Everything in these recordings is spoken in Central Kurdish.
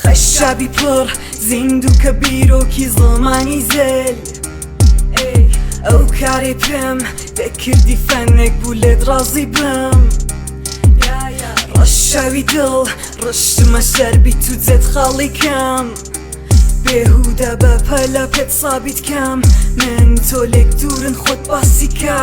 خەشابی پڕ زیندوو کە بیرۆکی زمانی زل. ئەو کارەی پێم دەکردی فەنێک بوو لێت ڕازی بم. ڕەشاوی دڵ ڕشتمە سەر بیت و جێت خاڵی کەم. بێهودە بە پەلە پێت سابیت کەم. من تۆ لێک دوورن خۆت باسی کە.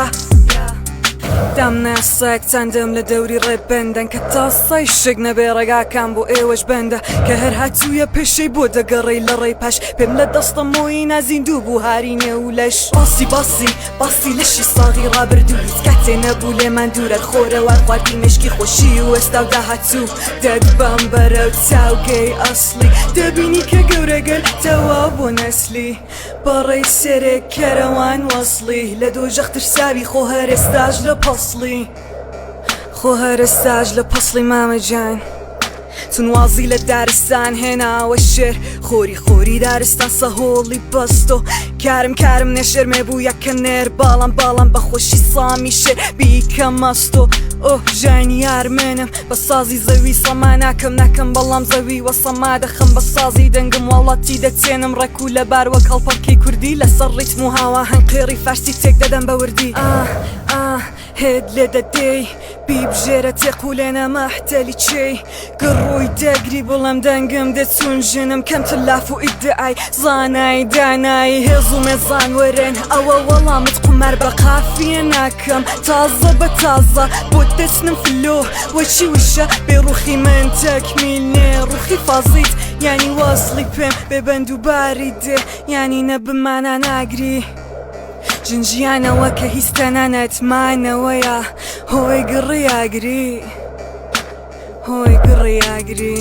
دام ناسک چەندم لە دەوری ڕێ بەندەن کە تاسای شک نەبێ ڕێگاکان بۆ ئێوەش بەندە کە هەر هاتوویە پێشەی بۆ دەگەڕێی لە ڕێی پاش پێم لە دەستە مۆی نازیندوو بوو هاری نێو لەش باسی باسی باسی لەشی ساغی ڕابردوو هیچ کاتێ نەبوو لێمان دوورە خۆرەوار خواردی مشکی خۆشی و ئێستا و داهاتوو دەتبەم بەرەو چاوگەی ئەسڵی دەبینی کە گەورەگەل تەواو بۆ نەسلی پەڕەی سێرێک کەرەوان وەسڵی لە دۆژەخ ترساوی خۆ هەر ئێستاش لە پەسڵی خۆ هەر ئێستاش لە پەسڵی مامە گیان چون وازی لە دارستان هێناوە شێر خۆری خۆری دارستان سەهۆڵی بەستۆ کارم کارم نێشێرمێ بوو یەکە نێر باڵام باڵام بە خۆشی سامی شێر بیکە مەستۆ ئۆه ژانی یار منم بە سازی زەوی سەما ناکەم ناکەم بەڵام زەوی وە سەما دەخەم بە سازی دەنگم واڵاتی دەچێنم ڕێک و لەبار وەک هەڵپەڕکێی کوردی لەسەر ڕیتم و هاواهەنگ قێڕی فارسی تێک دەدەم بە وردی ئاه ئاه هێت لێ دەدەی بیبژێرە تێق و لێنە مەحتەلی چێی گڕووی دەگری بڵێم دەنگم دێ چون ژنم کەمتر لاف و ئیدعای زانای دانایی هێز و مێزان وەرێن ئەوە وەڵامت قومار بە قافیە ناکەم تازە بە تازە بۆت دەچنم فلۆ وەچی وشە بێ ڕوخی من تەکمیل نێ ڕوخی فازیت یانی وەسڵی پێم بێ بەند و باری دێ یانی نە بمانا ناگری ژن ژیانەوە کە هیچ تەنانەت مانەوەیە هۆی گڕی ئاگری هۆی گڕی ئاگری.